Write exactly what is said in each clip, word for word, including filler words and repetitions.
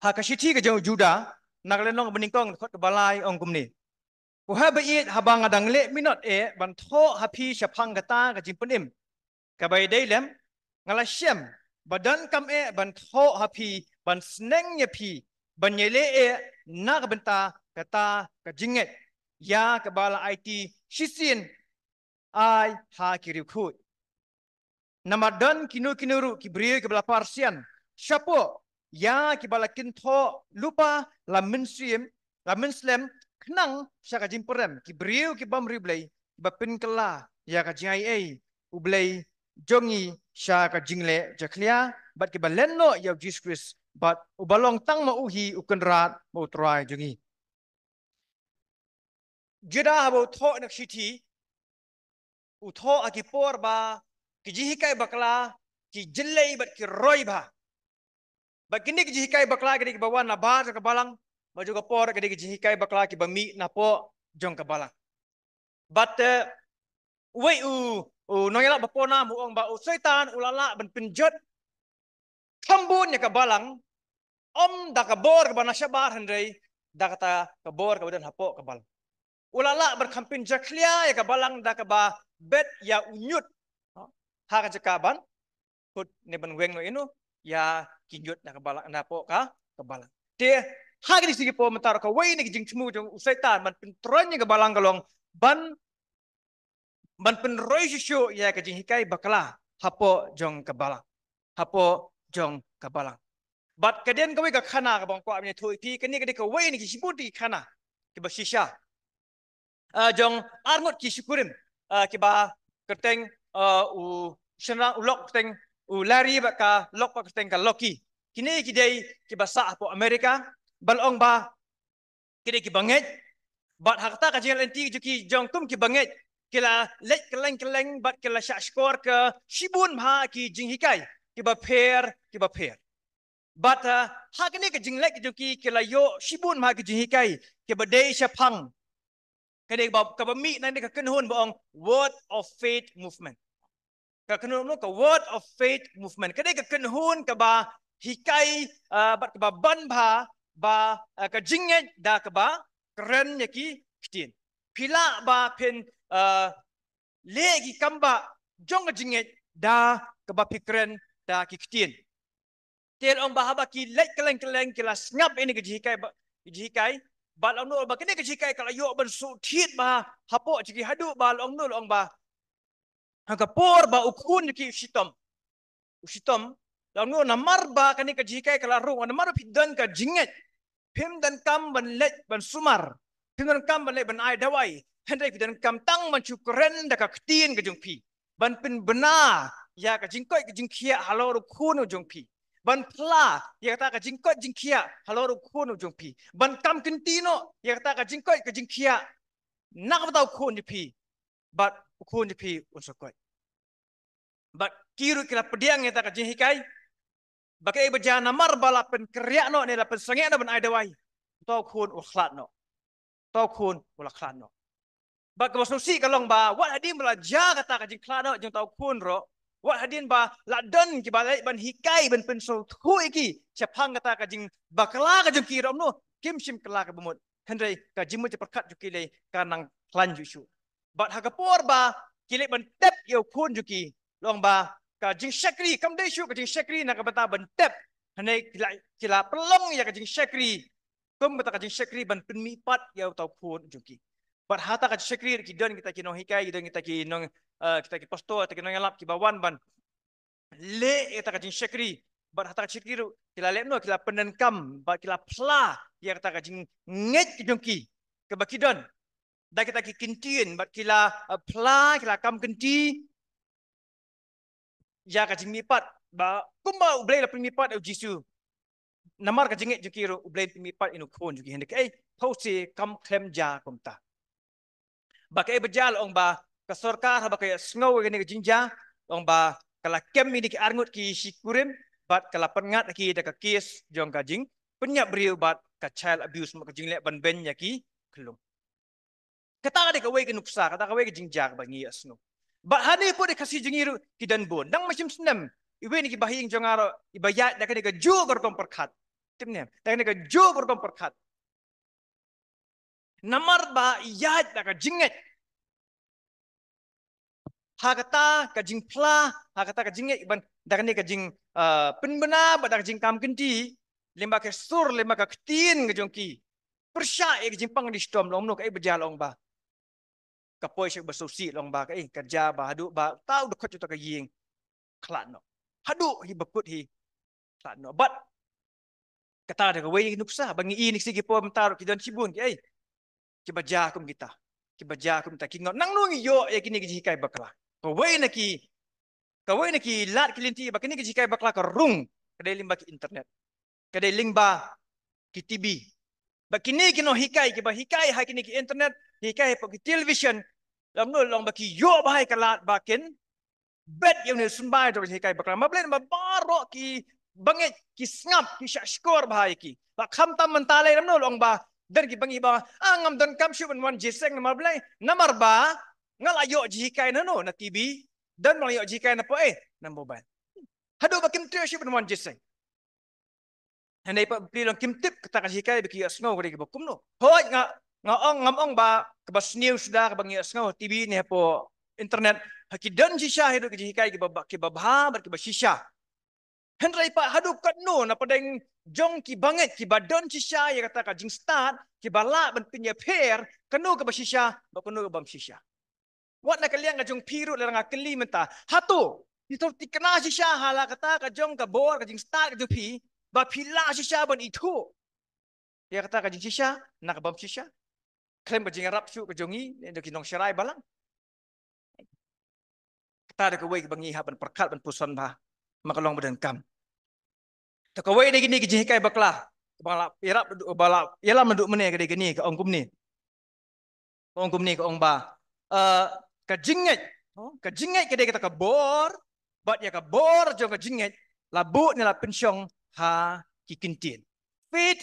Ha ka shithi ka jong u Juda, na ka lynnong ba nyngkong, dkhot kaba lai, ong kumne: Ko haba ïeit, haba nga dang leh minot eh ban thoh ha phi shaphang kata ka jingpynim kaba ïadei lem, nga la shem ba donkam eh ban thoh ha phi, ban sneng ïa phi ban ïaleh eh na ka bynta kata ka jingngeit ïa kaba la aiti shisien ai ha ki riewkhuid. Namar don kino kino ruh ki briew kiba la par sian shapoh ïa kiba la kynthoh lypa la mynsiem, la mynslem, khnang sha ka jingpyrem, ki briew ki bym riewblei, kiba pynkylla ïa ka jingaiei U Blei jong ngi sha ka jingleh jakhlia, bad kiba len noh ïa U Jisu Khrist, bad uba long tang ma u hi U Kynrad bad U Trai jong ngi. Juda haba u thoh ïa ka shithi, u thoh ha ki por ba ki jinghikai bakla ki jyllei bad ki roi bha. Bad kine ki jinghikai bakla ki dei kiba wan na bar jong ka balang, bad jong ka por ki dei ki jinghikai bakla kiba mih napoh jong ka balang. Bad, eh, uwei u, u nongïalap ba pawnam u ong ba u Soitan u la lah ban pynjot kham bun ïa ka balang, ym da ka bor kaba na shabar, hynrei da kata ka bor kaba don hapoh ka balang. U la lah ban kham pynjakhlia ïa ka balang da kaba bet ïa u ñiut ha ka jaka ban kut ne ban weng noh ïa u, ïa ki ñiut na ka balang, napoh ka, ka balang. Te ha kine ki por mynta ruh kawei na ki jingthmu jong u Soitan ban pyntroiñ ïa ka balang ka long ban, ban pynroi shuh shuh ïa ka jinghikai bakla hapoh jong ka balang, hapoh jong ka balang. Bad ka don kawei ka khana kaba nga kwah ban ïathuh ïa phi, kane ka dei kawei na ki shibun ki khana kiba shisha. Ah, jong arngut ki shikurim, ah, kiba kyrteng, ah, u shynrang, u lok kyrteng u Larry bad ka lok pat kyrteng ka Loki. Kine ki dei kiba sah hapoh America, ba la ong ba ki dei kiba ngeit. Bad ha kata ka jingïaid lynti jong ki, jong kum kiba ngeit, ki la leit kylleng kylleng bad ki la shah shkor ka shibun bha ki jinghikai kiba pher, kiba pher. Bad, ah, ha kane ka jingleit jong ki, ki la ïoh shibun bha ki jinghikai kiba dei shaphang kane kaba, kaba mih na kane ka kynhun ba ong Word of Faith Movement. Ka kynhun, ka Word of Faith Movement, ka dei ka kynhun kaba hikai, ah, bad kaba ban bha ba, ah, ka jingngeit da kaba kren ïa ki ktien. Phi lah ba phin, ah, leh ki kam ba jong ka jingngeit da kaba phi kren da ki ktien. Te la ong ba haba ki leit kylleng kylleng ki la sngap ïa kine ki jinghikai ba, ki jinghikai. Bad la ong noh ba kine ki jinghikai ka la ïoh ban shu thied bha hapoh jong ki, haduh ba la ong noh, la ong ba ha ka por ba u khun jong ki u shitom, u shitom, la ong noh namar ba kane ka jinghikai ka la rung, namar ba phi don ka jingngeit, phim donkam ban leit ban sumar, phim donkam ban leit ban ai dawai, hynrei phi donkam tang ban shu kren da ka ktien ka jong phi, ban pynbna ïa ka jingkoit ka jingkhiah halor u khun u jong phi, ban phla ïa kata ka jingkoit jingkhiah halor u khun u jong phi, ban kam kynti noh ïa kata ka jingkoit ka jingkhiah na ka bynta u khun jong phi, bad u khun jong phi un sa koit. Bad ki ruh ki la pdiang ïa kata ka jinghikai. Bad kaei ba jia, namar ba la pynkynriah noh ne la pynsangeh noh ban ai dawai, uta u khun u la khlad noh. Uta u khun u la khlad noh. Bad kaba sngewsih ka long ba wat hadien ba la jia kata ka jingkhlad noh jong uta u khun ruh, wat hadien ba la don kiba leit ban hikai ban pynsngewthuh ïa ki shaphang kata ka jingbakla ka jong ki ruh, noh, kim shym kylla kaba mut, hynrei ka jingmut jingpyrkhat jong ki lei ka nang khlaiñ shuh shuh. Bad ha ka por ba ki leit ban tep ïa u khun jong ki, la ong ba ka jingshakri, kam dei shuh ka jingshakri na ka bynta ban tep, hynrei ki la, ki la pynlong ïa ka jingshakri kum kata ka jingshakri ban pynmihpat ïa uta u khun jong ki. Bad ha kata ka jingshakri ki don kita ki nonghikai, ki don kita ki nong, eh, kita ki pastor, kita ki nongïalap kiba wan ban leh ïa kata ka jingshakri. Bad ha kata ka jingshakri ruh ki la leh noh, ki la pyndonkam bad ki la phla ïa kata ka jingngeit ka jong ki kaba ki don da kita ki ktien, bad ki la, eh, phla, ki la kam kynti ïa ka jingmihpat, ba kumba U Blei u la pynmihpat ïa u Jisu. Namar ka jingngeit jong ki ruh U Blei u pynmihpat ïa u khun jong ki, hynrei kaei, phewse kam khlem jia kumta. Bad kaei ba jia, la ong ba ka sorkar haba ka ïohsngew ïa kane ka jingjia, la ong ba ka la kem ïa kine ki arngut ki shikurim bad ka la pynngat ïa ki da ka case jong ka jingpynïap briew bad ka child abuse, mo, ka jingleh ban beiñ ïa ki khyllung. Kata ka dei kawei ka nuksa, kata kawei ka jingjia kaba ngi ïohsngew. Bad hangne hapoh Ri Khasi jong ngi ruh ki don bun. Dang mynshem snem, iwei na ki bahaïing jong nga ruh iba ïaid da kane kajuh ka rukom pyrkhat, Tip ne, da kane ka jubor kam pyrkhat. Namar ba ïaid da ka jingngeit. Ha kata ka jingphla, ha kata ka jingngeit ban da kane ka jing, ah, pynbna bad da ka jingkam kynti, lyngba ka sur, lyngba ka ktien ka jong ki. Pyrshah ïa ka jingpang ka jingshitom, long kumno, kaei ba jia, long ba ka poi sha kaba sngewsih, long ba kaei ka jia ba haduh ba uta u dkhot jong uta ka ïing khlad noh. Haduh hi ba kut hi khlad noh. Bad kata da kawei na ki nuksa ba ngi ïohi na ki sngi ki por mynta ruh, ki don shibun kiei kiba jia kum kita. Kiba jia kum kita, ki ngat. Nangno ngi ïoh ïa kine ki jinghikai bakla? Kawei na ki, kawei na ki lad ki lynti ba kine ki jinghikai bakla ka rung, ka dei lyngba ki internet, ka dei lyngba ki T V. Ba kine ki nonghikai kiba hikai ha kine ki internet, hikai hapoh ki television, long kumno, long ba ki ïoh bha ïa ka lad ba kin bet ïa une u symbai jong ka jinghikai bakla. Namar balei? Namar baroh ki bangeit, ki sngap, ki shahshkor bha ïa ki. Ba khamtam mynta lei, long kumno, long ba don ki bangeit ba, ah, ngam donkam shuh ban wan jingïaseng. Namar balei? Namar ba nga la ïoh jinghikai na no, na T V. Don ba nga la ïoh jinghikai na poi, eh, na mobile. Haduh ba kim treh shuh ban wan jingïaseng. Hynrei pat bapli long kim tip kata ka jinghikai ba ki ïohsngew ka dei kaba kumno. Hooid, nga, nga ong, ngam ong ba kaba sniew suda kaba ngi ïohsngew ha T V ne hapoh internet, ha, ki don shisha hi ruh ki jinghikai kiba, kiba bha bad kiba shisha. Hynrei pat haduh katno na pdeng jong ki bangeit kiba don shisha ïa kata ka jingstad, kiba lah ban pynïapher kano kaba shisha bad kano kaba bym shisha. Wat na ka liang ka jong phi ruh, lada nga kylli mynta, hato phi to thikna shisha ha la kata ka jong ka bor ka jingstad ka jong phi, ba phi lah shisha ban ithuh ïa kata ka jingshisha na ka bym shisha, khlem ka jingïarap shuh ka jong ngi ne da ki nongsharai balang? Kata da kawei kaba ngi hap ban pyrkhat, ban puson bha, ma ka long ba donkam. Te kawei na kine ki jinghikai bakla ba la ïarap, ba la ïalam naduh mynne ka dei kane, ka ong kumne. Ka ong kumne, ka ong ba, eh, ka jingngeit, oh, ka jingngeit ka dei kata ka bor, bad ïa ka bor jong ka jingngeit la buh ne la pynshong ha ki ktien. Faith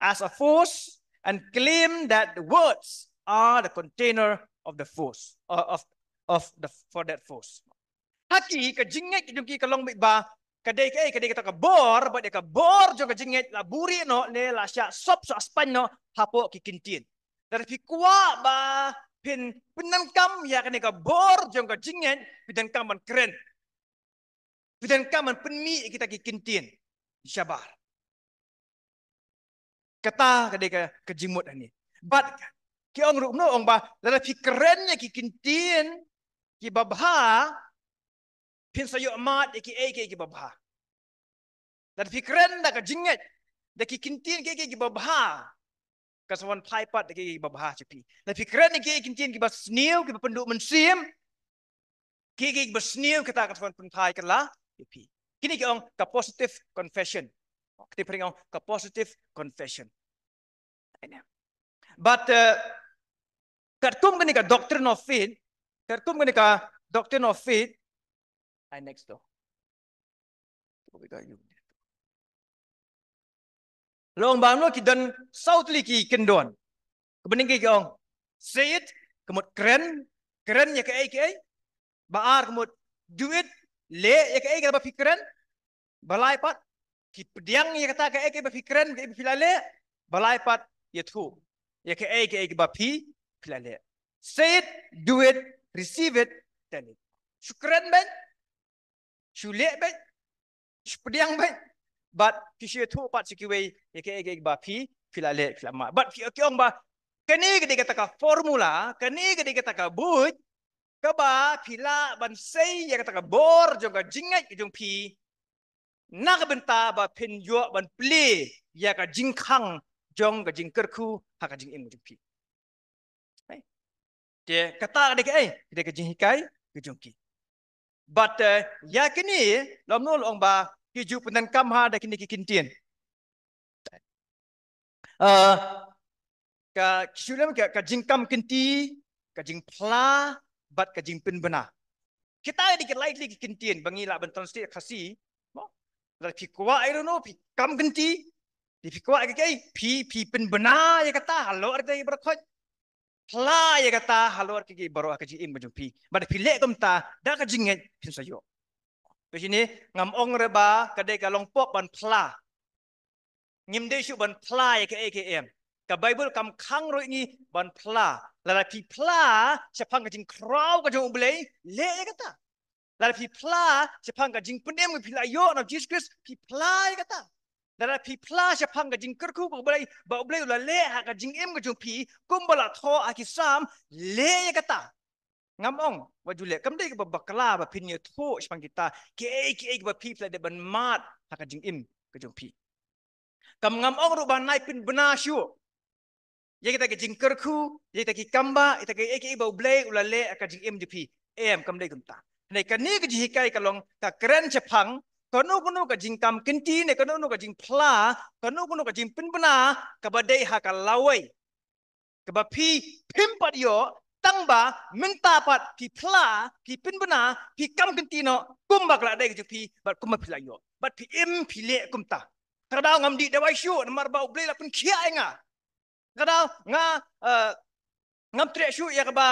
as a force and claim that the words are the container of the force, uh, of, of the, for that force. Ha ki, ka jingngeit ka jong ki ka long beit ba ka dei kaei, ka dei kata ka bor, bad ïa ka bor jong ka jingngeit la buhrieh noh ne la shah sop, shah spain noh hapoh ki ktien. Lada phi kwah ba phin pyndonkam ïa kane ka bor jong ka jingngeit, phi donkam ban kren. Phi donkam ban pynmih ïa kita ki ktien shabar. Kata ka dei ka, ka jingmut hangne. Bad ki ong ruh kumno, ong ba lada phi kren ïa ki ktien kiba bha, phin sa ïoh mad ïa kiei kiei kiba bha. Lada phi kren da ka jingngeit, da ki ktien kiei kiei kiba bha, ka sa wan phai pat da kiei kiei kiba bha sha phi. Lada phi kren da ki ktien kiba sniew, kiba pynduh mynsiem, kiei kiei kiba sniew, kata ka sa wan pynphai kylla ïa phi. Kine ki ong ka positive confession. Kata phi ong ka positive confession. But, uh, katkum kane ka doctrine of faith, katkum kane ka doctrine of faith, ai, next door. Long ba no, ki don saw tylli ki kyndon. Kaba nyngkong ki ong, say it, ka mut kren, kren ïa kaei kaei. Ba ar ka mut do it, leh ïa kaei kaba phi kren. Ba lai pat, ki pdiang ïa kata kaei kaei ba phi kren, kaei ba phi la leh. Ba lai pat, ïathuh ïa kaei kaei kaba phi, phi la leh. Say it, do it, receive it, tell it. Shu kren beit, shu leh beit, shu pdiang beit, bad phi shu ïathuh pat sha kiwei ïa kaei kaei ba phi, phi la leh, phi la mad. Bad phi, ki ong ba kane ka dei kata ka formula, kane ka dei kata ka buit kaba phi lah ban sei ïa kata ka bor jong ka jingngeit ka jong phi, na ka bynta ba phin ïoh ban plie ïa ka jingkhang jong ka jingkyrkhu ha ka jingim ka jong phi. Te kata ka dei kaei, ka dei ka jinghikai ka jong ki. Bad, eh, ïa kine, long kumno, long ba ki ju pyndonkam ha da kine ki ktien. Eh, ka, ki shu lem ka, ka jingkam kynti, ka jingphla, bad ka jingpynbna. Kita dei ki lai tylli ki ktien ba ngi lah ban translate Khasi. Mo? Lada phi kwah ïa ruh no, phi kam kynti, phi kwah ïa kaei, phi, phi pynbna ïa kata halor kita ki baroh khoit. Phla ïa kata halor kita ki baroh ka jingim ka jong phi. Bad phi leh kumta da ka jingngeit, phin sa ïoh. Te shane ngam ong re ba ka dei ka long pop ban phla. Ngim dei shuh ban phla ïa kaei kaei. Ka Baibl kam khang ruh ïa ngi ban phla. Lada phi phla shaphang ka jingkhraw ka jong U Blei, leh ïa kata. Lada phi phla shaphang ka jingpynim ka phi la ïoh na U Jisu Khrist, phi phla ïa kata. Lada phi phla shaphang ka jingkyrkhu ka U Blei, ba U Blei u la leh ha ka jingim ka jong phi, kumba la thoh ha ki Salm, leh ïa kata. Ngam ong wat ju leh, kam dei kaba bakla ba phin ïathuh shaphang kita kiei kiei kiba phi phla dei ban mad ha ka jingim ka jong phi. Kam ngam ong ruh ba nai pynbna shuh ïa kita ki jingkyrkhu, ïa kita ki kambah, ïa kita kiei kiei ba U Blei u la leh ha ka jingim jong phi. Em, kam dei kumta. Hynrei kane ka jinghikai ka long ka kren shaphang kano kano ka jingkam kynti ne kano kano ka jingphla, kano kano ka jingpynbna kaba dei ha ka lawei, kaba phi phim pat ïoh, tang ba mynta pat phi phla, phi pynbna, phi kam kynti noh kumba ka la dei ka jong phi, bad kumba phi la ïoh, bad phi im phi leh kumta. Ka daw ngam dih dawai shuh namar ba U Blei la pynkhiah ïa nga. Ka daw nga, eh, ngam treh shuh ïa kaba,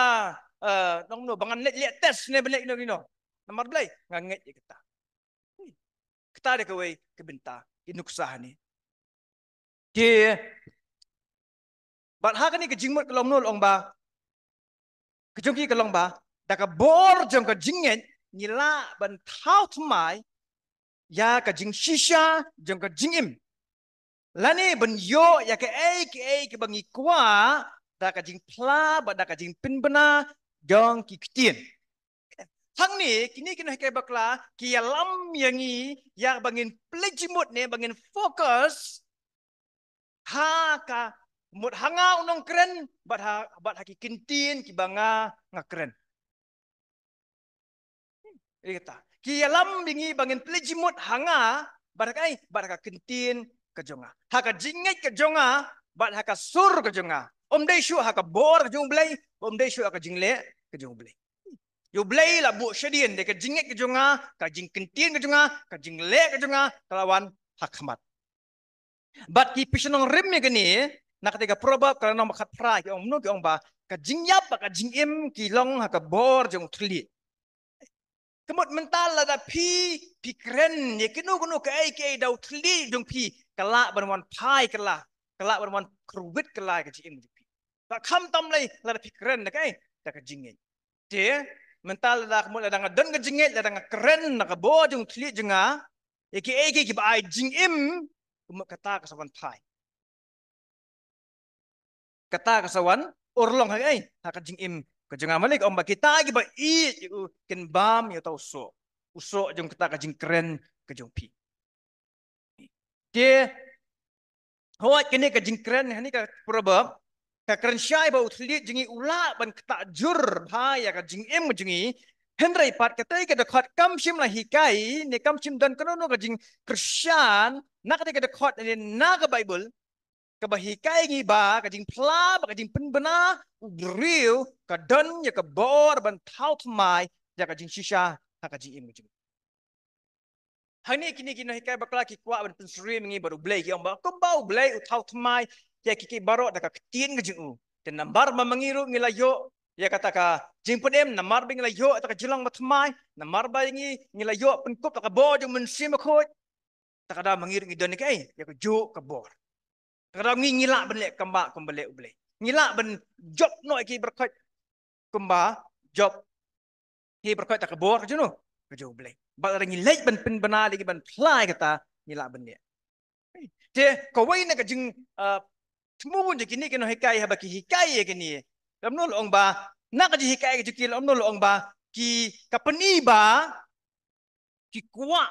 eh, nongno ba ngan leh, leh test ne ban leh kino kino. Namar Blei nga ngeit ïa kata. Kata dei kawei ka bynta, ki nuksa hangne. Te bad ha kane ka jingmut ka long, no, long ba, ka jong ki ka long ba, da ka bor jong ka jingngeit ngi lah ban thaw thymmai ïa ka jingshisha jong ka jingim, lane ban ïoh ïa kaei kaei kaba ngi kwah da ka jingphla bad da ka jingpynbna jong ki ktien. Hangne kine ki nonghikai bakla ki ïalam ïa ngi ïa ba ngin plie jingmut ne ba ngin focus ha ka mut ha nga u nongkren bad ha, bad ha ki ktien kiba nga, nga kren. Ïa kata. Ki ïalam ïa ngi ba ngin plie jingmut ha nga bad ha ka, bad ha ka ktien ka jong nga, ha ka jingngeit ka jong nga bad ha ka sur ka jong nga. Ym dei shuh ha ka bor ka jong U Blei, ym dei shuh ha ka jingleh ka jong U Blei. Ïa U Blei la buh shadien da ka jingngeit ka jong nga, ka jingkyntien ka jong nga, ka jingleh ka jong nga ka la wan ha khmat. Bad ki phi shnong rim ïa kane, na kata ka Proverb ka lynnong ba khatphra ki ong, mano ki ong ba, ka jingïap bad ka jingim ki long ha ka bor jong u thylliej. Ka mut mynta lada phi, phi kren ïa kino kino kaei kaei da u thylliej jong phi, ka lah ban wan phai kylla, ka lah ban wan kyrwit kylla ïa ka jingim jong phi. Bad khamtam lei lada phi kren da kaei, da ka jingngeit. Te mynta lada ka mut lada nga don ka jingngeit, lada nga kren na ka bor jong u thylliej jong nga ïa kiei kiei kiba ai jingim, ka mut kata ka sa wan phai. Kata ka sa wan urlong ha kaei, ha ka jingim ka jong nga. Malik ong ba kita kiba ïeit ïa u kin bam ïa uta u soh, u soh jong kata ka jingkren ka jong phi. Te hooid kane ka jingkren, kane ka Proverb ka kren shai ba u thylliej jong ngi u lah ban ktah jur bha ïa ka jingim jong ngi. Hynrei pat katei ka dkhot kam shym la hikai ne kam shym don kano kano ka jingkyrshan na katei ka dkhot ne na ka Baibl kaba hikai ngi ba ka jingphla bad ka jingpynbna u briew ka don ïa ka bor ban thaw thymmai ïa ka jingshisha ha ka jingim ka jong ngi. Hangne kine ki nonghikai bakla ki kwah ban pynsyriem ïa ngi bad U Blei, ki ong ba kumba U Blei u thaw thymmai ïa ki, ki baroh da ka ktien ka jong u. Te namar ba ma ngi ruh ngi la ïoh ïa kata ka jingpynim, namar ba ngi la ïoh ïa kata ka jinglong bathymmai, namar ba ngi, ngi la ïoh pynkup da ka bor jong u Mynsiem Bakhuid, te ka daw ma ngi ruh ngi don ïa kaei, ïa kajuh ka bor. Te ka daw ngi, ngi lah ban leh kumba, kumba leh U Blei. Ngi lah ban jop noh ïa ki baroh khoit kumba jop ki baroh khoit da ka bor ka jong u, ka jong U Blei. Bad lada ngi leit ban pynbna lei, ngi ban phla ïa kata, ngi lah ban leh. Te kawei na ka jing, ah, thmu jong kine ki nonghikai haba ki hikai ïa kine, la mano la ong ba, na ka jinghikai ka jong ki, la mano la ong ba, ki, ka pyni ba ki kwah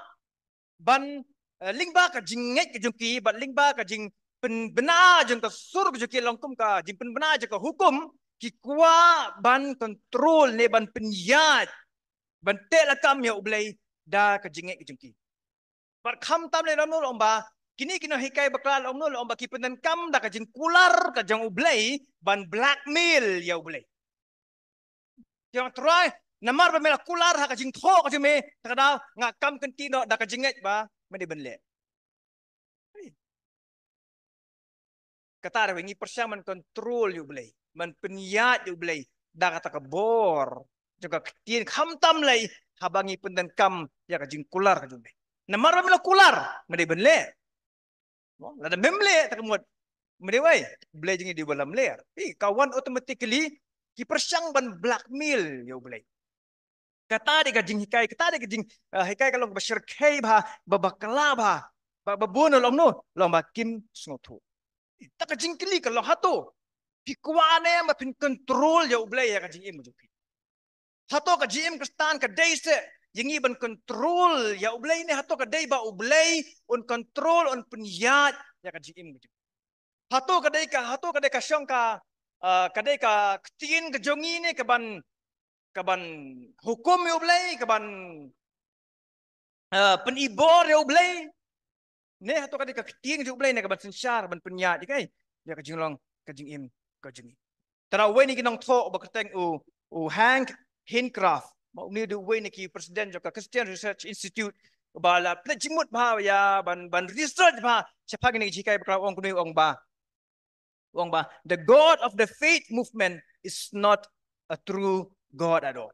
ban, eh, lyngba ka jingngeit ka jong ki bad lyngba ka jingpynbna jong ka sur ka jong ki, long kum ka jingpynbna jong ka hukum, ki kwah ban control ne ban pynïaid, ban teh lakam ïa U Blei da ka jingngeit ka jong ki. Bad khamtam lei, la mano la ong ba, kine ki nonghikai bakla, la mano la ong ba, ki pyndonkam da ka jingkular ka jong U Blei ban blackmail ïa U Blei. Ki ong, Trai, namar ba me la kular ha ka jingthoh ka jong me, te ka daw nga kam kynti noh da ka jingngeit ba me dei ban leh. Kata ruh ngi pyrshang ban control ïa U Blei, ban pynïaid ïa U Blei da kata ka bor jong ka ktien, khamtam lei haba ngi pyndonkam ïa ka jingkular ka jong U Blei. Namar ba me la kular, me dei ban leh. Mo, lada mem leh ta ka mut, mdei wei, Blei jong ngi dei ba lamler. Phi, ka wan automatically, ki pyrshang ban blackmail ïa U Blei. Kata dei ka jinghikai, kata dei ka jing, eh, hikai ka long ba shyrkhei bha, ba bakla bha, ba, ba bun long no, long ba kim sngewthuh. Ta ka jingkylli ka long hato phi kwah ne ba phin control ïa U Blei ïa ka jingim jong phi. Hato ka jingim Khristan ka dei se ïa ngi ban control ïa U Blei ne hato ka dei ba U Blei un control, un pynïaid ïa ka jingim jong phi. Hato ka dei ka, hato ka dei ka shong ka, ah, ka dei ka ktien ka jong ngi ne ka ban, ka ban hukum ïa U Blei, ka ban, ah, pynibor ïa U Blei. Ne hato ka dei ka ktien ka jong U Blei ne ka ban synshar, ban pynïaid ïa ka, ïa ka jinglong, ka jingim ka jong ngi. Te da uwei na ki nongthoh ba kyrteng u, u Hank Hincraft. Ba une u dei uwei na ki president jong ka Christian Research Institute. Ba la pynleit jingmut bha ïa ban, ban research bha shaphang kine ki jinghikai bakla, ong kumne, ong ba, ong ba, the God of the faith movement is not a true God at all.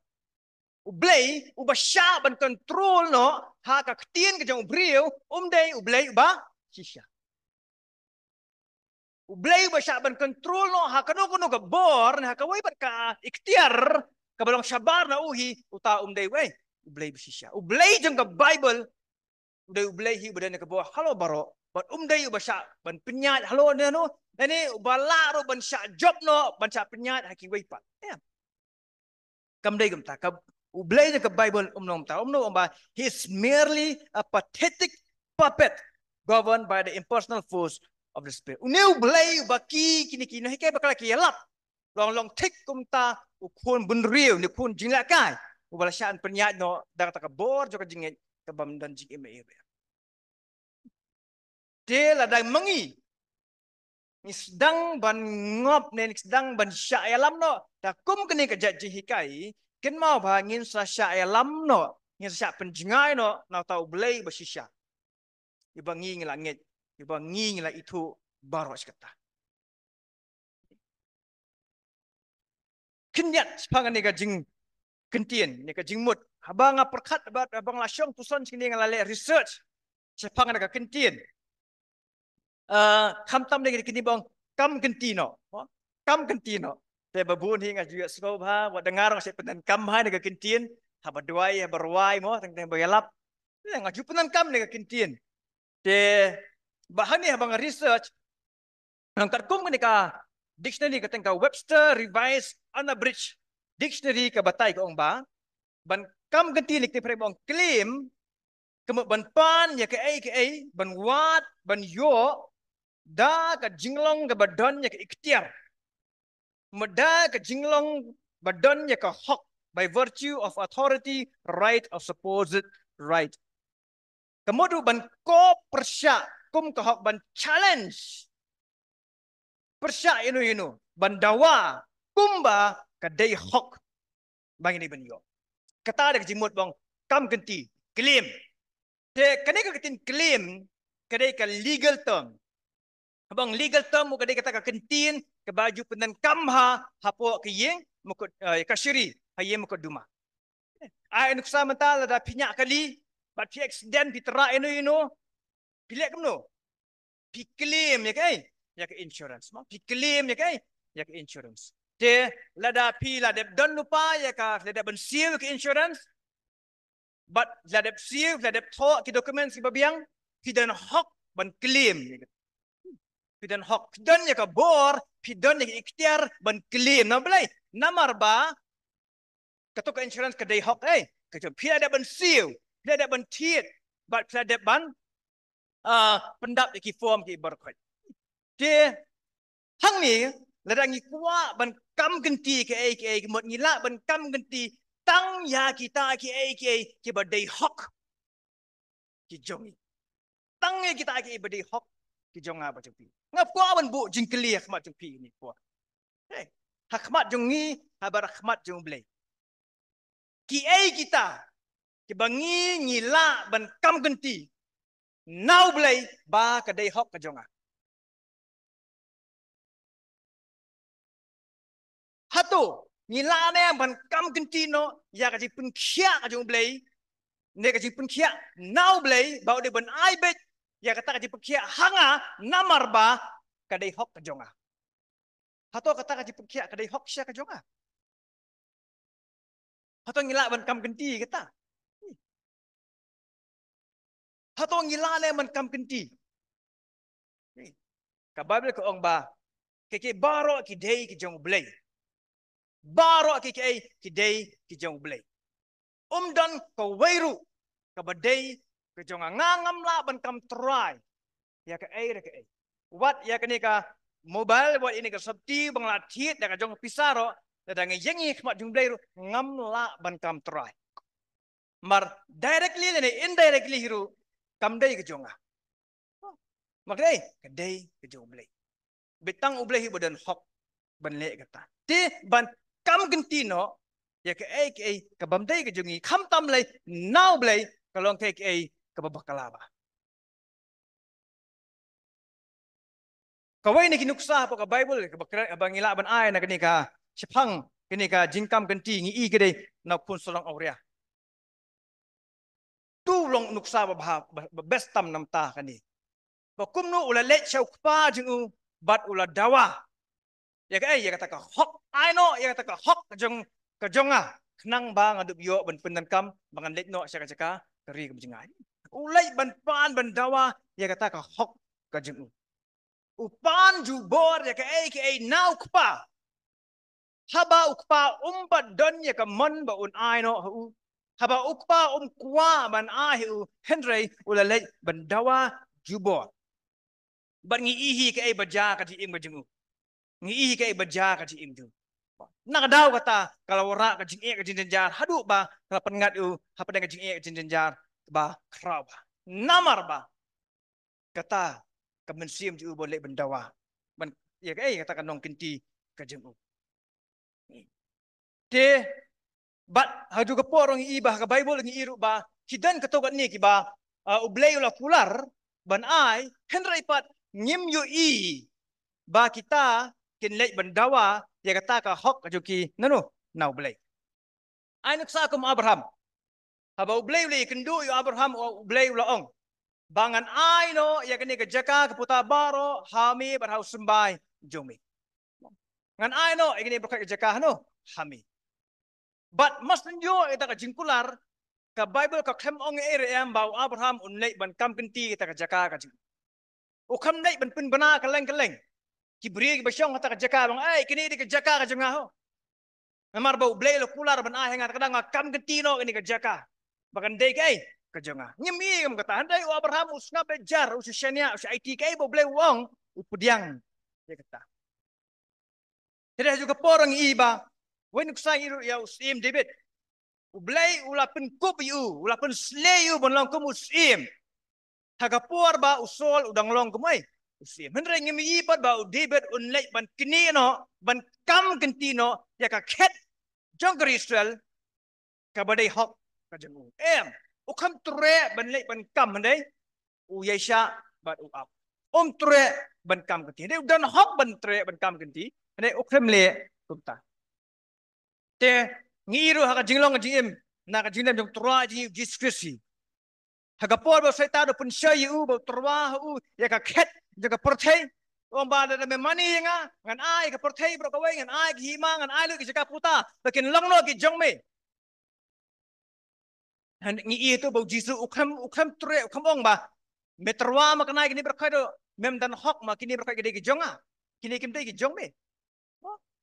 U Blei uba shah ban control noh ha ka ktien ka jong u briew, um dei U Blei uba shisha. U Blei uba shah ban control noh ha kano kano ka bor ne ha kawei pat ka iktiar kaba long shabar na u hi, uta um dei wei U Blei ba shisha. U Blei jong ka Bible u dei U Blei hi uba don ïa ka bor halor baroh, bad um dei uba shah ban pynïaid halor ne no, ne uba lah ruh ban shah jop noh, ban shah pynïaid ha kiwei pat. Em. Kam dei kumta, ka U Blei jong ka Bible um long kumta, um long, um ba, he is merely a pathetic puppet governed by the impersonal force of the Spirit. Une U Blei uba ki, kine ki nonghikai bakla ki ïalap. Long long thik kumta u khun bynriew ne khun jinglehkai uba la shah ban pynïaid noh da kata ka bor jong ka jingngeit kaba ym don jingim ei ei. Te lada ma ngi ngi sdang ban ngop ne ngi sdang ban shah ïalam noh da kum kane ka jait jinghikai, kynmaw ba ngin sa shah ïalam noh, ngin sa shah pynjngai noh na uta U Blei ba shisha. Ïa ba ngi ngi la ngeit, ïa ba ngi ngi la ithuh baroh shi katta. Khyndiat shaphang kane ka jingkyntien, ne ka jingmut. Haba nga pyrkhat, haba, haba nga la shong puson shane, nga la leh research shaphang kane ka kyntien. Ah, khamtam dei kine ba ong kam kynti noh. Mo? Kam kynti noh. Te ba bun hi nga ju ïohsngew bha, wat da nga ruh nga shait pyndonkam bha ïa kane ka kyntien. Haba duwai, haba rwai mo, teng teng ba ïalap. Te nga ju pyndonkam ïa kane ka kyntien. Te ba hangne haba nga research, nang katkum kane ka dictionary, ka teng ka Webster Revised Unabridged Dictionary ka batai, ka ong ba, ban kam kynti ne ka ktien phareng ba ong claim, ka mut ban pan ïa kaei kaei, ban wad, ban ïoh da ka jinglong kaba don ïa ka iktiar. Mut da ka jinglong ba don ïa ka hok, by virtue of authority, right or supposed right. Ka mut ruh ban kop pyrshah kum ka hok, ban challenge pyrshah ïano ïano, ban dawa kumba ka dei hok ba ngi dei ban ïoh. Kata dei ka jingmut ba ong kam kynti, claim. Te kane ka ktien claim ka dei ka legal term. Haba ong legal term, ka dei kata ka kyntien kaba ju pyndonkam ha, hapoh ka ïing mukot, eh, kashari, ha ïing mukotduma. Ai nuksa mynta lada phi ñiah kali bad phi accident, phi tyrrah ïano ïano, phi leh kumno? Phi claim ïa kaei? Ïa ka insurance, mo? Phi claim ïa kaei? Ïa ka insurance. Te lada phi la dep don lypa ïa ka, la dep ban siew ïa ka insurance, bad la dep siew, la dep thoh ki documents kiba biang, phi don hok ban claim. Phi don hok, phi don ïa ka bor, phi don ïa ka iktiar ban claim. Namar balei? Namar ba kato ka insurance ka dei hok, eh. Ka jong phi la dep ban siew, phi la dep ban thied, bad phi la dep ban, ah, pyndap ïa ki form ki baroh khoit. Te hangne lada ngi kwah ban kam kynti kaei kaei, ka mut ngi lah ban kam kynti tang ïa kita kiei kiei kiba dei hok ki jong ngi. Tang ïa kita kiei ba dei hok ki jong nga bad jong phi. Nga kwah ban buh jingkylli ha khmat jong phi kine ki por. Hei, ha khmat jong ngi, ha bad ha khmat jong U Blei. Kiei kita kiba ngi, ngi lah ban kam kynti na U Blei ba ka dei hok ka jong nga? Hato ngi lah ne em ban kam kynti noh ïa ka jingpynkhiah ka jong U Blei, ne ka jingpynkhiah na U Blei ba u dei ban ai beit ïa kata ka jingpynkhiah ha nga, namar ba ka dei hok ka jong nga. Hato kata ka jingpynkhiah ka dei hok shisha ka jong nga? Hato ngi lah ban kam kynti kata? Hato ngi lah ne ban kam kynti? Ka Baibl ka ong ba, kiei kiei baroh ki dei ki jong U Blei. Baroh kiei kiei ki dei ki jong U Blei. Um don kawei ruh kaba dei ka jong nga. Nga ngam lah ban kam trai ïa kaei re kaei. Wat ïa kane ka mobile, wat ïa kane ka sopti ba nga la thied da ka jong ka pisa ruh, lada nga ïeng ha khmat jong U Blei ruh, ngam lah ban kam trai. Mar directly lane indirectly hi ruh, kam dei ka jong nga. Mar ka dei, ka dei ka jong U Blei. Beit tang U Blei hi ba don hok ban leh kata. Te ban kam kynti noh ïa kaei kaei ka bym dei ka jong ngi, khamtam lei na U Blei, ka long kaei kaei kaba bakla bha. Kawei na ki nuksa hapoh ka Baibl kaba kren, ba ngi lah ban ai na kane ka shaphang kane ka jingkam kynti, ngi i ka dei na u khun sarong awria. Tu long nuksa ba bha, ba, ba best tam namar kane. Ba kumno u la leit sha u kpa jong u bad u la dawa. Ïa kaei, ïa kata ka hok, ai noh ïa kata ka hok ka jong, ka jong nga, khnang ba ngan ïoh ban pyndonkam, ba ngan leit noh sha ka jaka ka ri kaba jong nga. U leit ban pan ban dawa ïa kata ka hok ka jong u. U pan jubor ïa kaei kaei na u kpa. Haba u kpa um pat don ïa ka mon ba un ai noh ha u. Haba u kpa um kwah ban ai ha u, hynrei u la leit ban dawa jubor. Bad ngi i hi kaei ba jia ka jingim ka jong u. Ngi i hi kaei ba jia ka jingim jong u. Na ka daw kata ka la wanrah ka jingeh ka jingjynjar haduh ba ka la pynngat ïa u hapdeng ka jingeh ka jingjynjar ba khraw bha. Namar ba kata ka mynsiem jong u ba leit ban dawa. Ban, ïa kaei, kata ka nongkynti ka jong u. Te bad ha ju ka por ngi i ba ha ka Baibl ngi i ruh ba ki don katto katne kiba, ah, U Blei u la kular ban ai, hynrei pat ngim ïohi ba kita kin leit ban dawa ïa kata ka hok ka jong ki nano, na U Blei. Ai nuksa kum Abraham. Haba U Blei u la ïakynduh ïa u Abraham, U Blei u la ong ba ngan ai noh ïa kane ka jaka ka puta baroh ha me bad ha u symbai jong me. Ngan ai noh ïa kane baroh ka jaka hano, ha me. Bad mar shu ïoh ïa kata ka jingkular, ka Baibl kam ong ei ei ruh em ba u Abraham un leit ban kam kynti ïa kata ka jaka ka jong u. U khlem leit ban pynbna kylleng kylleng. Ki briew kiba shong ha kata ka jaka ba ong, "Ei, kane dei ka jaka ka jong nga ho. Namar ba U Blei u la kular ban ai ha nga, te ka dang nga kam kynti noh kane ka jaka ba kan dei kaei, ka jong nga." Ngim i kum kata, hynrei u Abraham u sngap beit jar, u shu shaniah, u shu aiti kaei ba U Blei u ong, u pdiang ïa kata. Te ha ju ka por ngi i ba, wei nuksa ngi i ruh ïa u Syiem David. U Blei u la pynkup ïa u, u la pynsleh ïa u ban long kum u syiem. Ha ka por ba u Saul u dang long kum ei, u syiem. Hynrei ngim i pat ba u David un leit ban knieh noh, ban kam kynti noh ïa ka khet jong ka ri Israel, kaba dei hok ka jong u. Em, u khlem treh ban leit ban kam, hynrei u ïaishah bad u ap. Um treh ban kam kynti. Hynrei u don hok ban treh ban kam kynti, hynrei u khlem leh kumta. Te ngi i ruh ha ka jinglong ka jingim, na ka jinglong jong u Trai jong ngi u Jisu Khrist. Ha ka por ba u Soitan u pynshoi ïa u, ba u tyrwa ha u ïa ka khet jong ka pyrthei, u ong ba lada me mane ïa nga, ngan ai ïa ka pyrthei baroh kawei, ngan ai ïa ka hima, ngan ai lut ïa ka jaka puta ba kin long noh ki jong me. Hynrei ngi i to ba u Jisu u khlem, u khlem treh, u khlem ong ba, me tyrwa ma kane, kine baroh kawei, mem don hok ma kine baroh kawei, ki dei ki jong nga, kine kim dei ki jong me.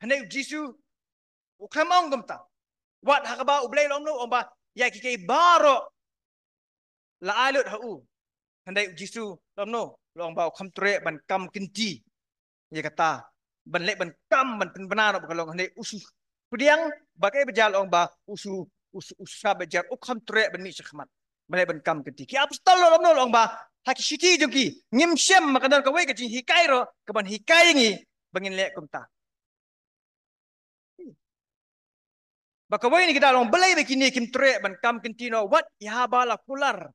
Hynrei u Jisu u khlem ong kumta. Wat ha kaba U Blei u la ong noh, u ong ba ïa kiei kiei baroh la ai lut ha u. Hynrei u Jisu u la ong noh, u la ong ba u khlem treh ban kam kynti ïa kata, ban leit ban kam, ban pynbna noh ba ka long, hynrei u shu pdiang ba kaei ba jia, u la ong ba u shu, u shu, u shu sngap beit jar, u khlem treh ban mih sha khmat ban leit ban kam kynti. Ki apostol u la ong noh, u la ong ba ha ki shithi jong ki ngim shem ma ka don kawei ka jinghikai ruh kaban hikai ïa ngi ba ngin leh kumta. Ba kawei na kita u la ong balei ba kine kim treh ban kam kynti noh wat ïa haba la kular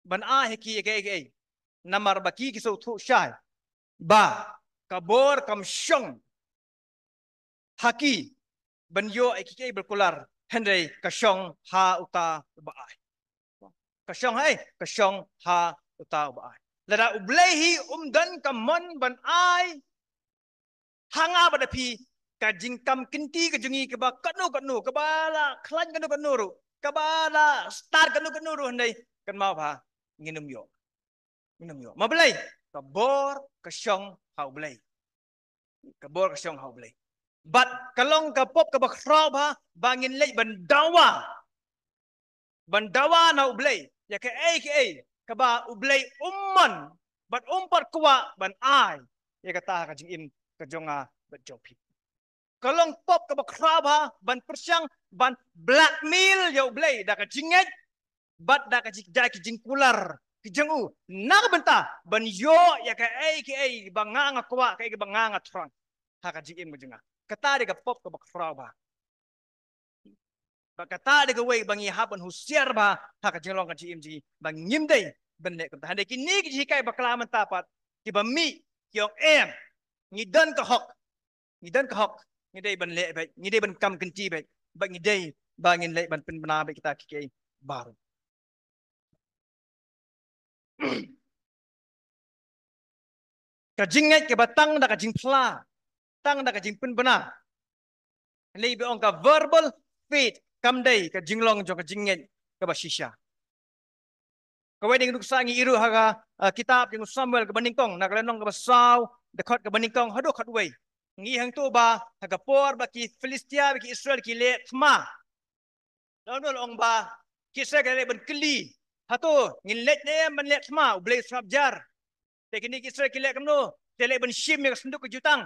ban ai ha ki ïa kaei kaei. Namar ba ki ki sngewthuh shai ba ka bor kam shong ha ki ban ïoh ïa kiei kiei ba la kular, hynrei ka shong ha uta uba ai. Ka shong ha ei, ka shong ha uta uba ai. Lada U Blei hi um don ka mon ban ai ha nga bad ha phi ka jingkam kynti ka jong ngi kaba katno katno, kaba la khlaiñ katno katno ruh, kaba la stad katno katno ruh, hynrei kynmaw bha, ngin ym ïoh. Ngin ym ïoh. Ma balei? Ka bor ka shong ha U Blei. Ka bor ka shong ha U Blei. Bad ka long ka pop kaba khraw bha ba ngin leit ban dawa, ban dawa na U Blei ïa kaei kaei kaba U Blei um mon bad um pat kwah ban ai ïa kata ha ka jingim ka jong nga bad jong phi. Ka long pop kaba khraw bha ban pyrshang ban blackmail ïa U Blei da ka jingngeit bad da ka jing, da ka jingkular ka jong u, na ka bynta ban ïoh ïa kaei kaei ba nga nga kwah, kaei ba nga nga thrang ha ka jingim ka jong nga. Kata dei ka pop kaba khraw bha. Bad kata dei kawei ba ngi hap ban husiar bha ha ka jinglong ka jingim jong ngi, ba ngim dei ban leh kumta. Hynrei kine ki jinghikai bakla mynta pat kiba mih ki ong em, ngi don ka hok, ngi don ka hok, ngi dei ban leh beit, ngi dei ban kam kynti beit, bad ngi dei ba ngin leh ban pynbna beit kita kiei baroh. Ka jingngeit kaba tang da ka jingphla, tang da ka jingpynbna, lei ba ong ka verbal faith, kam dei ka jinglong jong ka jingngeit kaba shisha. Kawei dei ngi duk sa ngi ïohi ruh ha ka, ah, kitab jong u Samuel kaba nyngkong, na ka lynnong kaba saw, dkhot kaba nyngkong haduh khatwei. Ngi hangto ba ha ka por ba ki Philistia bad ki Israel ki leh thma, la ong ba ki Israel ki leh ban kylli, hato ngin leit ne em ban leh thma, U Blei u sngap jar? Te kine ki Israel ki leh kumno? Te leh ban shim ïa ka synduk ka jutang.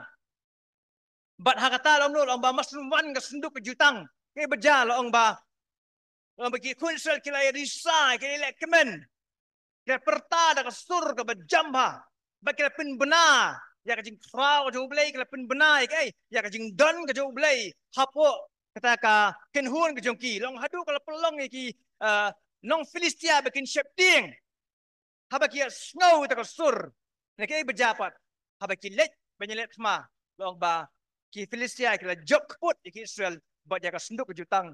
Bad ha kata la ong, la ong ba, mas wan ka synduk ka jutang. Kaei ba jia? La ong ba, la ong ba ki khun Israel ki la ïa risa, ki la ïa leh kmen, ki la pyrta da ka sur kaba jam bha, bad ki la pynbna ïa ka jingkhraw ka jong U Blei, ki la pynbna ïa kaei, ïa ka jingdon ka jong U Blei hapoh kata ka kynhun ka jong ki. La ong haduh ka la pynlong ïa ki, ah, nong Philistia ba kin sheptieng haba ki ïa sngew ïa ka sur. Ne kaei ba jia pat? Haba ki leit ban ïa leh thma, la ong ba ki Philistia ki la jop kput ïa ki Israel bad ïa ka synduk ka jutang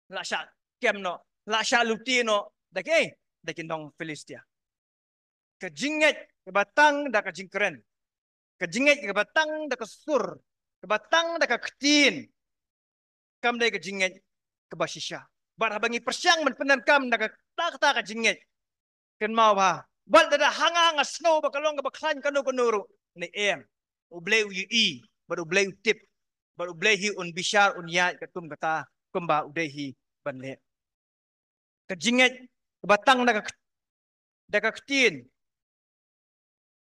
la shah kem noh, la shah lute noh da ki, da ki nong Philistia. Ka jingngeit kaba tang da ka jingkren, ka jingngeit kaba tang da ka sur, kaba tang da ka ktien, kam dei ka jingngeit kaba shisha. Bad haba ngi pyrshang ban pyndonkam da kata, kata ka jingngeit, kynmaw bha, wat lada ha nga nga sngew ba ka long kaba khlaiñ kano kano ruh, ne em, U Blei u ïohi bad U Blei u tip, bad U Blei hi un bishar, un ïaid katkum kata kumba u dei hi ban leh. Ka jingngeit kaba tang da ka, da ka ktien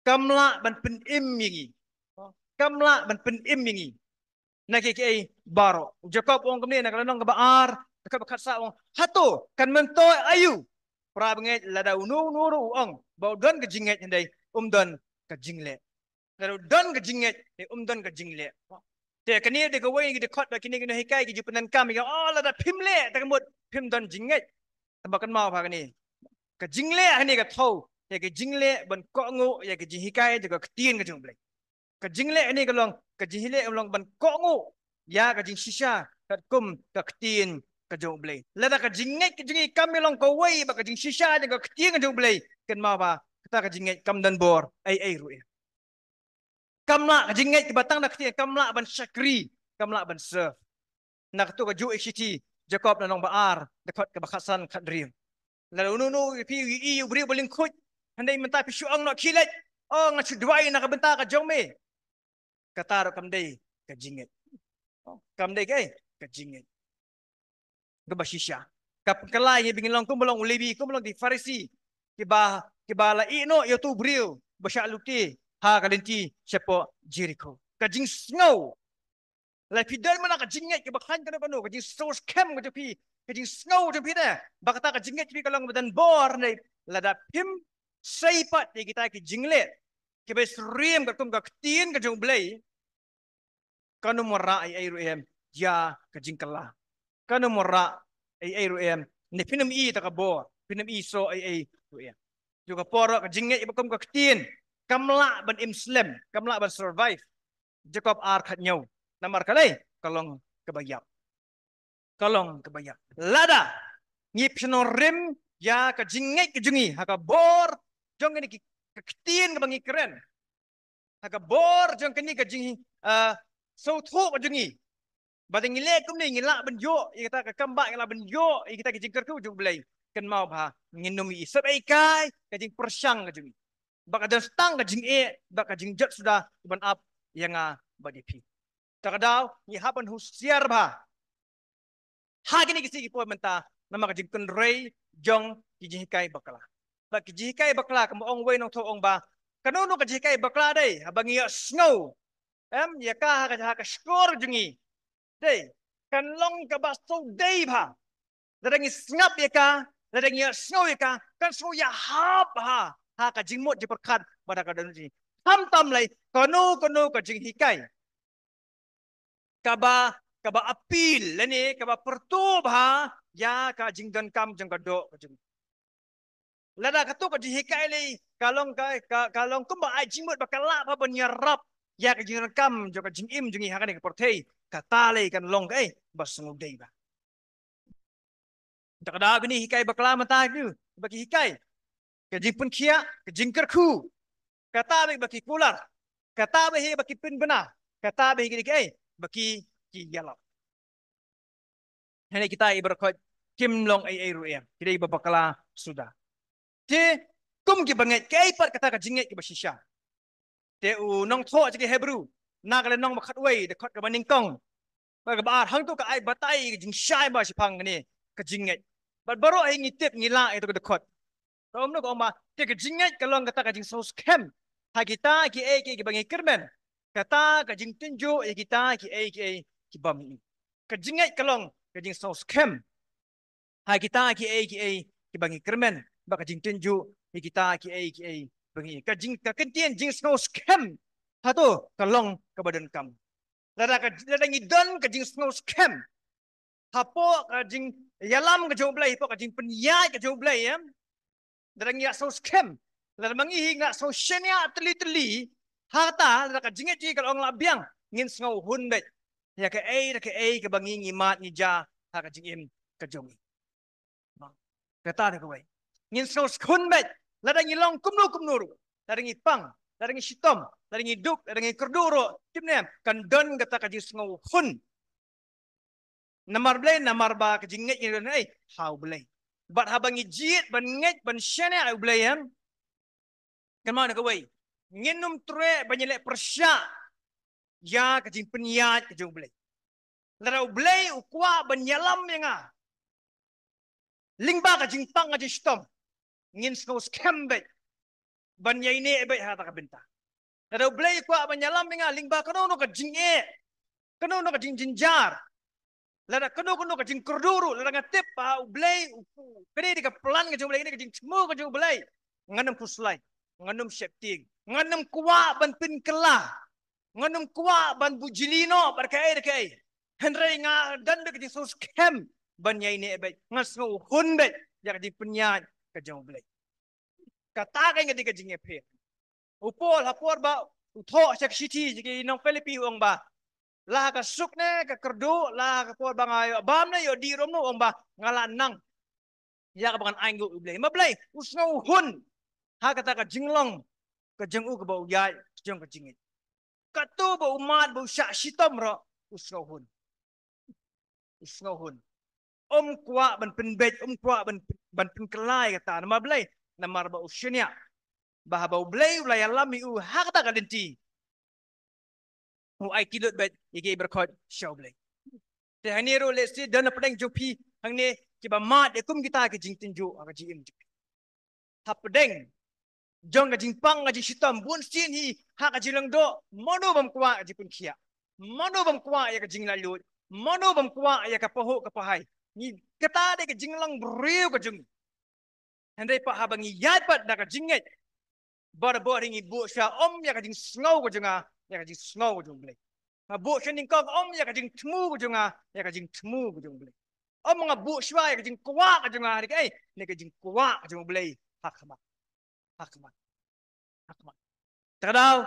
kam lah ban pynim ïa ngi. Kam lah ban pynim ïa ngi na kiei kiei baroh. U Jakob u ong kumne na ka lynnong kaba ar, dkhot ba khatsaw, u ong, hato kan myntoi aïu para bangeit lada uno uno ruh u ong ba u don ka jingngeit hynrei um don ka jingleh? Lada u don ka jingngeit hynrei um don ka jingleh. Te kane dei kawei ka dkhot ba kine ki nonghikai ki ju pyndonkam ïa ka, oh, lada phim leh te ka mut phim don jingngeit. Tangba kynmaw bha kane, ka jingleh hangne ka thew ïa ka jingleh ban kohnguh ïa ka jinghikai jong ka ktien ka jong U Blei. Ka jingleh hangne ka long, ka jingleh ka long ban kohnguh ïa ka jingshisha katkum ka ktien ka jong U Blei. Lada ka jingngeit ka jong ngi kam ïa long kawei bad ka jingshisha jong ka ktien ka jong U Blei, kynmaw bha, kata ka jingngeit kam don bor ei ei ruh em. Kam lah, ka jingngeit kaba tang da ka ktien kam lah ban shakri, kam lah ban serve. Na kato ka juh ïa ka shithi Jakob lynnong ba ar, dkhot kaba khatsan khathynriew. Lada uno uno ïa phi u ïohi u briew ba lyngkhuid, hynrei mynta phi shu ong noh, khie leit, oh, nga shu duwai na ka bynta ka jong me, kata ruh kam dei ka jingngeit. Kam dei ka, ka jingngeit kaba shisha. Ka pynkylla ïa ngi ba ngin long kumba long u Lebi, kumba long ki Pharisi, kiba, kiba la ïeh noh ïa uto u briew ba shah lute ha ka lynti shapoh Jerikho. Ka jingsngew. Lada phi don mynta ka jingngeit kaba khlaiñ kano kano, ka jingsngew skhem ka jong phi, ka jingsngew jong phi te ba kata ka jingngeit jong phi ka long ba don bor, hynrei lada phim sei pat ïa kita ki jingleh kiba syriem katkum ka ktien ka jong U Blei, kan ym wanrah ei ei ruh em ïa ka jingkylla. Kan ym wanrah ei ei ruh em, ne phin ym i ta ka bor, phin ym i soh ei ei ruh em. Ïa ka por ka jingngeit ba kum ka ktien kam lah ban im slem, kam lah ban survive. Jakob ar khathynñiew. Namar ka lei, ka long kaba ïap. Ka long kaba ïap. Lada ngi pynshong rim ïa ka jingngeit ka jong ngi ha ka bor jong kine ki ka ktien kaba ngi kren, ha ka bor jong kane ka jing, ah, sngewthuh ka jong ngi, ba da ngi leh kumne ngi lah ban ïoh ïa kata ka kam ba ngi lah ban ïoh ïa kita ki jingkyrkhu jong U Blei. Kynmaw ba ngin ym ïohi sep ei kai ka jingpyrshang ka jong ngi, ba ka don tang ka jingeh, ba ka jingjot suda ban ap ïa nga bad ïa phi. Ta ka daw ngi hap ban husiar ba ha kine ki sngi ki por mynta namar ka jingkynrei jong ki jinghikai bakla. Ba ki jinghikai bakla, kumba ong wei nongthoh, ong ba kano kano ka jinghikai bakla dei haba ngi ïohsngew, em, ïa ka ha ka, ha ka shkor jong ngi, dei, kan long kaba sngewdei ba lada ngi sngap ïa ka, lada ngi ïohsngew ïa ka, kan sngew ïahap ha, ha ka jingmut jingpyrkhat bad ha ka dohnud jong ngi. Khamtam lei kano kano ka jinghikai kaba, kaba appeal lane kaba pyrto ba ïa ka jingdonkam jong ka doh ka jong ngi. Lada kato ka jinghikai lei ka long ka, ka, ka long kumba ai jingmut ba ka lah ba ban ïarap ïa ka jingdonkam jong ka jingim jong ngi ha kane ka pyrthei, kata lei kan long kaei, ba sngewdei ba. Ta ka daw kine hikai bakla mynta ki, ba ki hikai ka jingpynkhiah, ka jingkyrkhu, kata ba ki kular, kata ba hi ba ki pynbna, kata ba hi ki dei kaei, ba ki, ki ïalap. Hynrei kita i baroh khoit kim long ei ei ruh em, ki dei ba bakla suda. Te kum ki bangeit, kaei pat kata ka jingngeit kaba shisha? Te u nongthoh sha ki Hebru na ka lynnong ba khatwei, dkhot kaba nyngkong bad kaba ar, hangto ka ai batai ka jingshai ba shaphang kane ka jingngeit. Bad baroh hi ngi tip, ngi lah ïa kato ka dkhot. Ka ong, ka ong ba te ka jingngeit ka long kata ka jingsngewskhem ha kita kiei kiei kiba ngi kyrmen, kata ka jingtynjuh ïa kita kiei kiei kiba ngi. Ka jingngeit ka long ka jingsngewskhem ha kita kiei kiei kiba ngi kyrmen, bad ka jingtynjuh ïa kita kiei kiei ba ngi. Ka jing, ka kyntien jingsngewskhem hato ka long kaba donkam. Lada ka, lada ngi don ka jingsngewskhem hapoh ka jingïalam ka jong U Blei, hapoh ka jingpynïaid ka jong U Blei, em, lada ngi la sngewskhem, lada ma ngi hi ngi la sngewshaniah tylli tylli, ha kata lada ka jingngeit jong ngi ka la ong la biang, ngin sngewhun beit ïa kaei da kaei kaba ngi, ngi mad ngi jia ha ka jingim ka jong ngi. Kata da kawei, ngin sngewhun beit lada ngi long kumno kumno ruh, lada ngi pang, lada ngi shitom, lada ngi duk, lada ngi kyrduh ruh, tip ne em, kan don kata ka jingsngewhun. Namar balei? Namar ba ka jingngeit ngi don ei, ha U Blei. Bad haba ngi jied ban ngeit ban shaniah ha U Blei, em, kynmaw na kawei, ngin ym treh ban ïaleh pyrshah ïa ka jingpynïaid ka jong U Blei. Lada U Blei u kwah ban ïalam ïa nga lyngba ka jingpang ka jingshitom, ngin sngewskhem beit ban ïaineh beit ha kata ka bynta. Lada U Blei u kwah ban ïalam ïa nga lyngba kano kano ka jingeh, kano kano ka jingjynjar, lada kano kano ka jingkyrduh ruh, lada nga tip ba U Blei u, kane dei ka plan ka jong U Blei, kane ka jingthmu ka jong U Blei, ngan ym khuslai, ngan ym sheptieng, ngan ym kwah ban pynkylla, ngan ym kwah ban buh jylliew noh bad kaei da kaei. Hynrei nga don beit ka jingsngewskhem ban ïaineh beit, ngan sngewhun beit ïa ka jingpynïaid ka jong U Blei. Kata ka ngi dei ka jingïapher. U Paul ha por ba u thoh sha ka shithi sha ki nong Philippi u ong ba la ha ka suk ne ka kyrduh, la ha ka por ba nga ïoh bam ne ïoh dih ruh, u ong ba nga la nang ïa kaba ngan ainguh ïa U Blei. Ma Blei u sngewhun ha kata ka jinglong ka jong u kaba u ïaid jong ka jingngeit. Kato ba u mad ba u shah shitom ruh u sngewhun. U sngewhun. Um kwah ban pynbeit, um kwah ban, ban pynkylla ïa kata. Namar balei? Namar ba u shaniah ba haba U Blei u la ïalam ïa u ha kata ka lynti, u aiti lut beit ïa ki baroh khoit sha U Blei. Te hangne ruh lehse don na pdeng jong phi hangne kiba mad ïa kum kita ki jingtynjuh ha ka jingim jong phi. Hapdeng jong ka jingpang ka jingshitom, bun sien hi ha ka jinglong doh, mano bym kwah ka jingpynkhiah, mano bym kwah ïa ka jinglaitluid, mano bym kwah ïa ka pahuh ka pahai. Ngi, kata dei ka jinglong briew ka jong ngi. Hynrei pat haba ngi ïaid pat da ka jingngeit, barabor ngi buh shuwa, um, ïa ka jingsngew ka jong nga ïa ka jingsngew ka jong U Blei. Nga buh shuwa nyngkong, um, ïa ka jingthmu ka jong nga ïa ka jingthmu ka jong U Blei. Um, nga buh shuwa ïa ka jingkwah ka jong nga ne kaei, ne ka jingkwah ka jong U Blei ha khmat, ha khmat, ha khmat. Te ka daw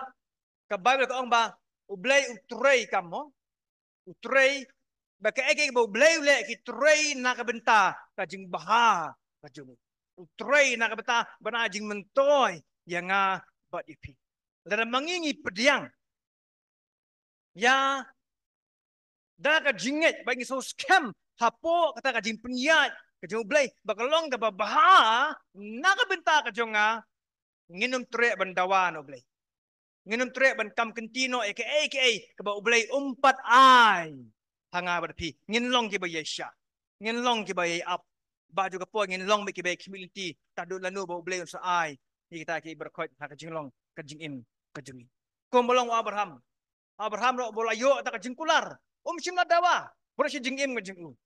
ka Baibl ka ong ba U Blei u trei kam, mo. U trei, ba kaei kaei ba U Blei u leh ki trei na ka bynta ka jingbha ka jong u. U trei na ka bynta ban ai jingmyntoi ïa nga bad ïa phi. Lada ma ngi ngi pdiang ïa da ka jingngeit ba ngi sngewskhem hapoh kata ka jingpynïaid ka jong U Blei ba ka long kaba bha na ka bynta ka jong nga, ngin ym treh ban dawa na U Blei. Ngin ym treh ban kam kynti noh ïa kaei kaei kaba U Blei um pat ai ha nga bad phi. Ngin long kiba ïaishah, ngin long kiba ïai ap. Ba ju ka por ngin long bad kiba ïai khmih lynti, tad haduh lano ba U Blei un sa ai ïa kita ki baroh khoit ha ka jinglong ka jingim ka jong ngi. Kumba long u Abraham, Abraham ruh ba u la ïoh ïa ka jingkular, um shym la dawa baroh shi jingim ka jong u.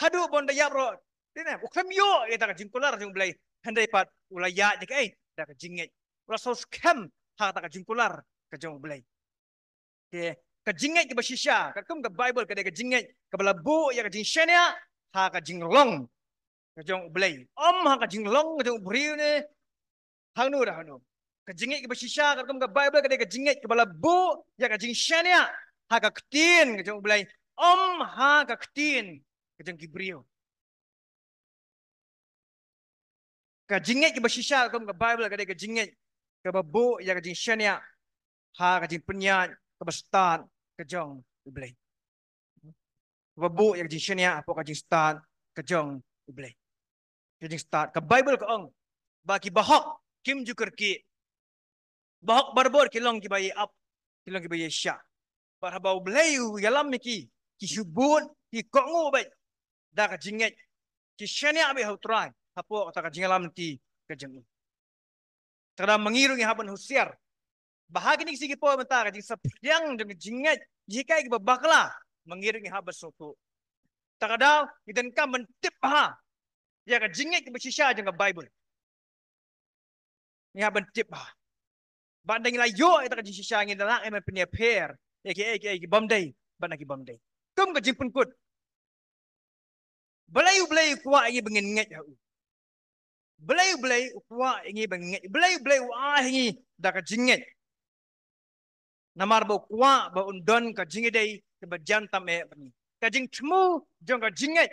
Haduh ba un da ïap ruh, dei, u khlem ïoh ïa ka jingkular jong U Blei, hynrei pat u la ïaid ïa kaei? Da ka jingngeit. U la sngewskhem ha ka jingkular ka jong U Blei. Te ka jingngeit kaba shisha katkum ka Baibl ka dei ka jingngeit kaba la buh ïa ka jingshaniah ha ka jinglong ka jong U Blei, ym ha ka jinglong ka jong u briew ne hangno da hangno. Ka jingngeit kaba shisha katkum ka Baibl ka dei ka jingngeit kaba la buh ïa ka jingshaniah ha ka ktien ka jong U Blei, ym ha ka ktien ka jong ki briew. Ka jingngeit kaba shisha katkum ka Baibl ka dei ka jingngeit kaba buh ïa ka jingshaniah ha ka jingpynïaid kaba stad ka jong U Blei. Kaba buh ïa ka jingshaniah hapoh ka jingstad ka jong U Blei. Ka jingstad, ka Baibl ka ong ba ki bahok kim ju kyrkieh. Bahok barabor ki long kiba ïai ap, ki long kiba ïaishah. Bad haba U Blei u ïalam ïa ki, ki shu bud, ki kohnguh beit da ka jingngeit, ki shaniah beit ha U Trai hapoh kata ka jingïalam lynti ka jong u. Te ka daw ma ngi ruh ngi hap ban husiar ba ha kine ki sngi ki por mynta ka jingsaphriang jong ka jingngeit, jinghikai kiba bakla, ma ngi ruh ngi hap ban sngewthuh. Te ka daw ngi donkam ban tip bha ïa ka jingngeit kaba shisha jong ka Baibl. Ngi hap ban tip bha. Bad ynda ngi la ïoh ïa ka jingshisha, ngin da lah ban pynïapher ïa kiei kiei ki bym dei bad na ki bym dei. Kum ka jingpynkut, balei U Blei u kwah ïa ngi ba ngin ngeit ha u? Balei U Blei u kwah ïa ngi ba ngin ngeit? Balei U Blei u ai ha ngi da ka jingngeit? Namar ba u kwah ba un don ka jingïadei kaba jan tam eh bad ngi. Ka jingthmu jong ka jingngeit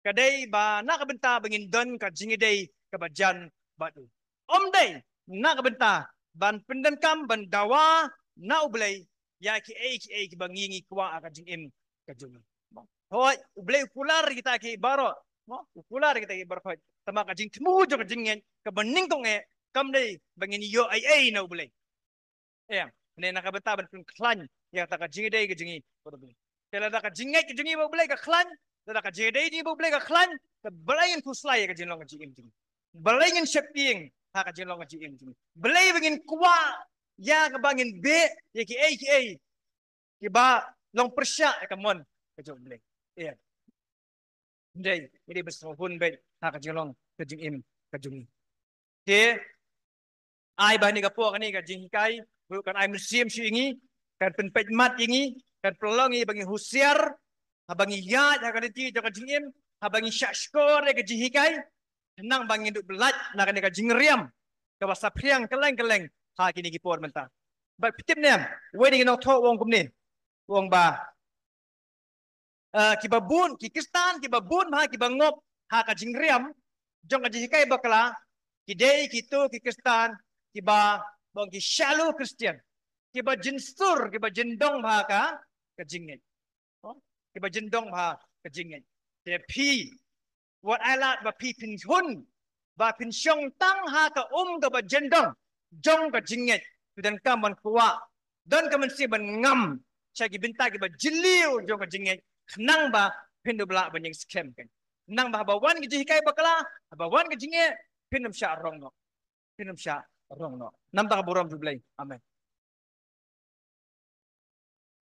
ka dei ba na ka bynta ba ngin don ka jingïadei kaba jan bad u. Ym dei na ka bynta ban pyndonkam ban dawa na U Blei ïa kiei kiei kiba ngi ngi kwah ha ka jingim ka jong ngi. Hooid, U Blei u kular ïa kita ki baroh. Mo, u kular ïa kita ki baroh. Tangba ka jingthmu jong ka jingngeit kaba nyngkong eh kam dei ba ngin ïoh ei ei na U Blei. Em, ne na ka bynta ban pynkhlaiñ ïa kata ka jingïadei ka jong ngi bad U Blei. Te lada ka jingngeit ka jong ngi bad U Blei ka khlaiñ, lada ka jingïadei jong ngi bad U Blei ka khlaiñ, te balei ngin khuslai ïa ka jinglong ka jingim jong ngi? Balei ngin sheptieng ha ka jinglong ka jingim jong ngi? Balei ba ngin kwah ïa kaba ngin beh ïa kiei kiei kiba long pyrshah ïa ka mon ka jong U Blei? Em. Ym dei, ngi dei ban sngewhun beit ha ka jinglong ka jingim ka jong ngi. Te ai ba kane ka por, kane ka jinghikai ruh kan ai mynsiem shuh ïa ngi, kan pynpeit mat ïa ngi, kan pynlong ïa ngi ba ngi husiar haba ngi ïaid ha ka lynti jong ka jingim, haba ngi shahshkor ïa ka jinghikai, khnang ba ngin duh blait na kane ka jingriam kaba saphriang kylleng kylleng ha kine ki por mynta. Bad phi tip ne em, uwei na ki nongthoh u ong kumne, u ong ba, eh, kiba bun, ki Khristan kiba bun bha kiba ngop ha ka jingriam jong ka jinghikai bakla, ki dei kito ki Khristan kiba, ba ong ki shallow Christian, kiba jynsur, kiba jyndong bha ka, ka jingngeit. Oh, kiba jyndong bha ka jingngeit. Te phi, wat ai lad ba phi pynhun, ba phin shong tang ha ka um kaba jyndong jong ka jingngeit. Phi donkam ban kwah, don ka mynsiem ban ngam sha ki bynta kiba jylliew jong ka jingngeit, khnang ba phin dup lah ban ïeng skhem kein. Khnang ba haba wan ka jinghikai bakla, haba wan ka jingeh, phin ym shah rong noh. Phin ym shah rong noh. Namar ka burom jong U Blei. Amen.